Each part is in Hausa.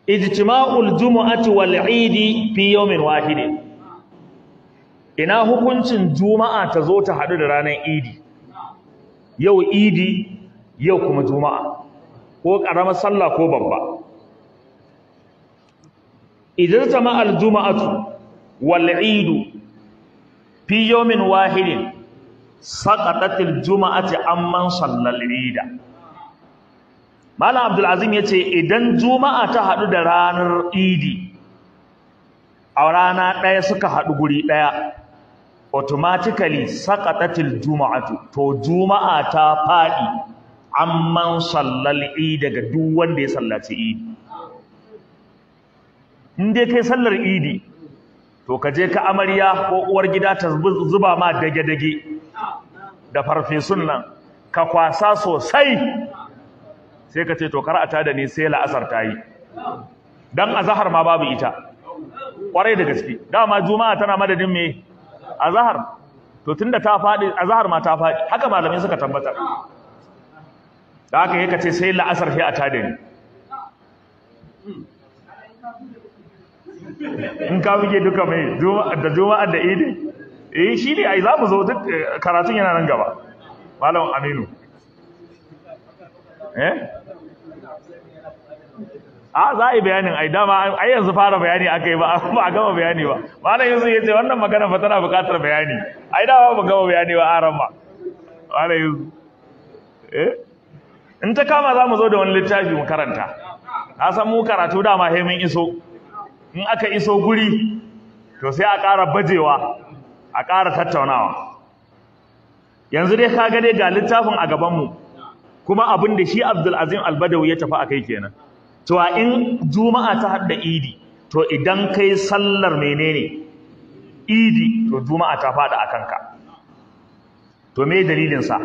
Ijtima'ul jumu'ati wal 'idi fi yawmin wahid. Ina hukuncin juma'a ta zo ta hadu da ranar idi? Yau idi, yau kuma juma'a, ko karamar sallah ko babba. Idan jama'al juma'atu wal 'idu fi yawmin wahidin saqatatil juma'ati amman sallal 'ida. Malam Abdul Azim yace idan juma'a ta hadu da ranar idi a rana ɗaya suka hadu guri ɗaya, automatically saqatatil juma'atu, to juma'a ta fadi amman sallal 'ida ga duk wanda ya sallaci idi. In dai kai sallar idi, to ka je ka amarya ko uwar gida ta zuba ma dage-dage da farfesun nan ka kwasa sosai, sai ka ce to kar a tada ni sai la'asar ta yi, dan azhar ma babu ita. Kwarai da gaske, dama juma'a tana madadin me? Azhar. To tunda ta fadi, azhar ma ta fadi, haka malamai suka tabbatar. Da haka yake ce sai la'asar sai a tada ni. In ka muke duka mai da juma'a da idi, eh shi ne ai za mu zo duk karatun yana nan gaba. Malam Aminu, eh a za a yi bayanin ai dama ai yanzu fara bayani aka yi ba a gama bayani ba. Malam Yusuf ya ce wannan magana fa tana buƙatar bayani. Ai dama ba gama bayani ba aran ma. Malam Yusuf, eh in ta kama za mu zo da wani littafi mu karanta. Na san mu karatu dama sai mun iso. In aka iso guri to sai a ƙara bajewa, a ƙara tattaunawa. Yanzu dai ka ga dai ga littafin a gabanmu, kuma abin da shi Abdul Azim Al-Badawi ya tafi akai kenan. To a in juma'a ta hadda idi, to idan kai sallar menene idi, to juma'a ta fada akan ka. To me dalilin sa?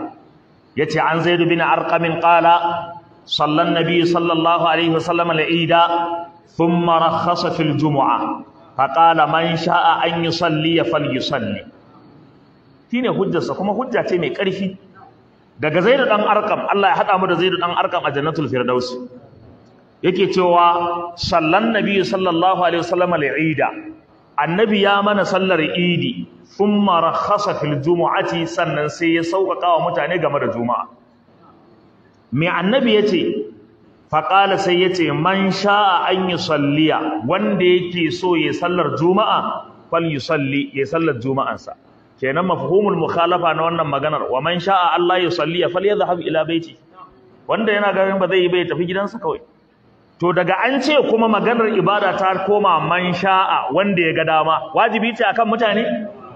Yace an Zaid bin Arqam qala sallan nabi sallallahu alaihi wasallam al-ida thumma rakhasa fil jumu'ah faqala man sha'a an yusalli falyusalli. Shine hujjarsa, kuma hujja ce mai ƙarfi daga Zaid dan Arqam. Allah ya hada mu da Zaid dan Arqam a Jannatul Firdaus. Yake cewa sallan nabi sallallahu alaihi wasallam al-ida, annabi ya mana sallar idi, thumma rakhasa fil jumu'ati, sannan sai ya sauƙaƙa wa mutane game da juma'a. Me annabi yace? Faqala sai yace man sha'a an yusalliya, wanda yake so ya sallar juma'a fal yusalli, ya sallar juma'ansa. Kenan mafhumul mukhalafa na wannan maganar, wa man sha'a Allah yusalliya falyadhhab ila baiti, wanda yana ganin ba zai yi ba ya tafi gidansa kawai. To daga an ce kuma maganar ibada ta koma man sha'a, wanda ya ga dama, wajibi ce akan mutane?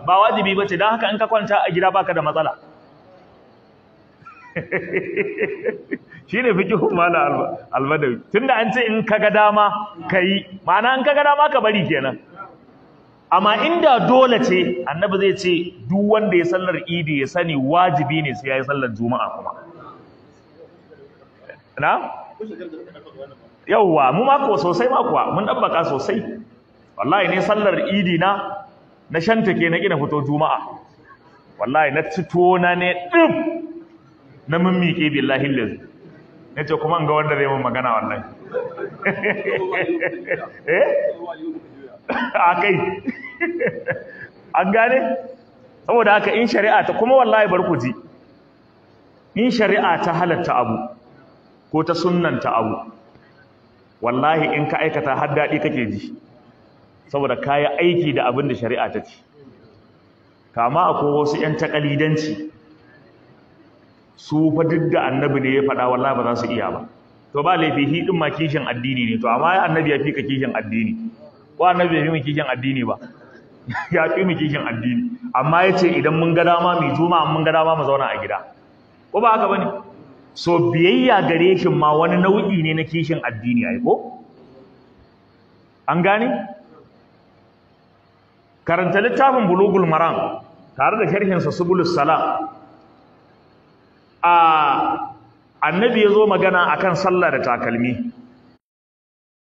Ba wajibi bace. Dan haka in ka kwanta a gida baka da matsala. Shine fiqhun Malam Al-Badawi. Tunda an ce in ka ga dama kai, ma'ana in ka ga dama ka bari kenan. Amma inda dole ce, annabi zai ce duk wanda ya sallar idi ya sani wajibi ne sai ya yi sallar juma'a kuma. Na? Yawwa, mu mako sosai makuwa mun dabbaka sosai. Wallahi ne sallar idi na na shantake na kina fito juma'a. Wallahi na cito na ne dub na mummike billahi lillahi. Nace kuma an ga wanda zai mun magana wallahi. Eh? Akai. An gane? Saboda haka in shari'a ta kuma wallahi bar ku ji. In shari'a ta halatta abu ko ta sunnanta abu, wallahi in ka aikata har daɗi kake ji, saboda kayi aiki da abin da shari'a ta ce. Kama akwai wasu 'yan takalidanci, su fa duk da annabi ne ya faɗa wallahi ba za su iya ba. To ba laifi, hi din ma kishin addini ne. To amma annabi ya fi ka kishin addini, ko annabi ya fi mu kishin addini ba? Ya fi mu kishin addini, amma ya ce idan mun ga dama mu juma'a, mun ga dama mu zauna a gida, ko ba haka bane? So biyayya gare shi ma wani nau'i ne na kishin addini ai, ko an gane? Karanta littafin Bulugul Maram tare da sharhin sa Subulus Salam. A annabi yazo magana akan sallah da takalmi.